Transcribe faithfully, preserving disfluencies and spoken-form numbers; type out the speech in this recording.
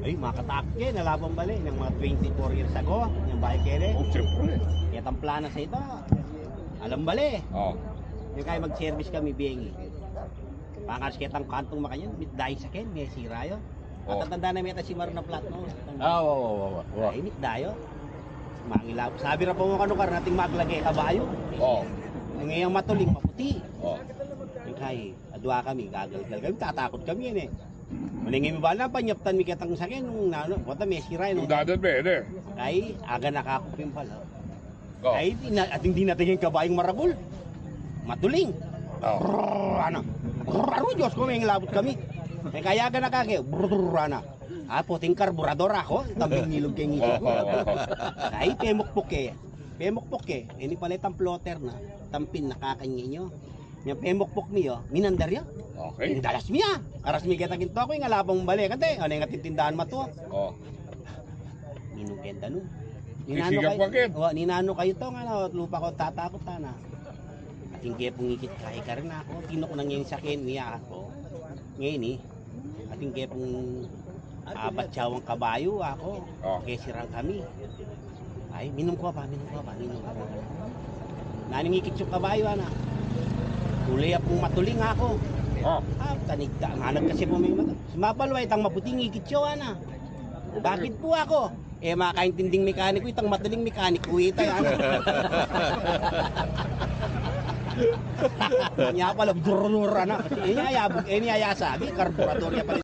Ay, makatakut ke, nalabang bale, nang mga twenty-four years ago, yung bike kere. Oh, siyempre. Kaya tampla na sa ito, alam bale. Oh. Yung kaya mag-service kami, bengi. Pangaras ketang kantung makanyan, mitdain sa ken, may sira yo. Oh. At tatanda na meta si Marna Plat, no? Ah, wa, wa, wa, wa, wa. Ay, mitdayo. Mangilab. Sabi ra po mo kanu kar nating maglagay kabayo. Oh. Yung ngayang matuling maputi. Oh. Yung kay, adwa kami, gagalgal kami, tatakut kami yan eh. Maling mi bala, panyaptan mi ketang saken, nung nano, kota may sira, no? Yung dadan, be, ne? Kay, aga na kakupin pala. Oh. Ay, di na, ating dinating yung kabayong maragul. Matuling. Oh. Brrr, ano? Brrr, aru, Diyos ko, may labot kami. Eh, kaya ka nakake, brrr, ano? Ah, puting karburador ako, tambing nilog kay ngisi ko. Ay, pemukpuk eh. Pemukpuk eh. Ini pala itang plotter na, tampin nakakanya nyo. Yung pemukpuk mi, oh, minandar ya. Okay. Indalas mi ya. Aras mi kita ginto ko, yung alabang balik. Ante, ano yung atintindahan mato? Oh. Ninung kenta nu. Ninano Sisigapan kayo, ken. Wa, ninano kayo to, nga, no, lupa ko tatakot, tana. Ating kaya pong ikit kay karin ako, tinuk na ngayon sa ken, niya ako. Ngayon eh, ating kaya pong abat siyawang kabayo ako. Oh. Kaya sirang kami. Ay, minum ko pa, minum ko pa, minum ko pa. Naning ikit yung kabayo, ana. Kulay apong matuling ako. Oh. Ah, tanigda, manag kasi po may mata. Sumapalwa itang maputing ikit yung, ana. Bakit po ako? Eh, makaintinding mekaniko, itang matuling mekaniko, ita yan. Niya pala, durur, ana. Eh, niya yabog, eh, niya yasabi, karburador niya pala.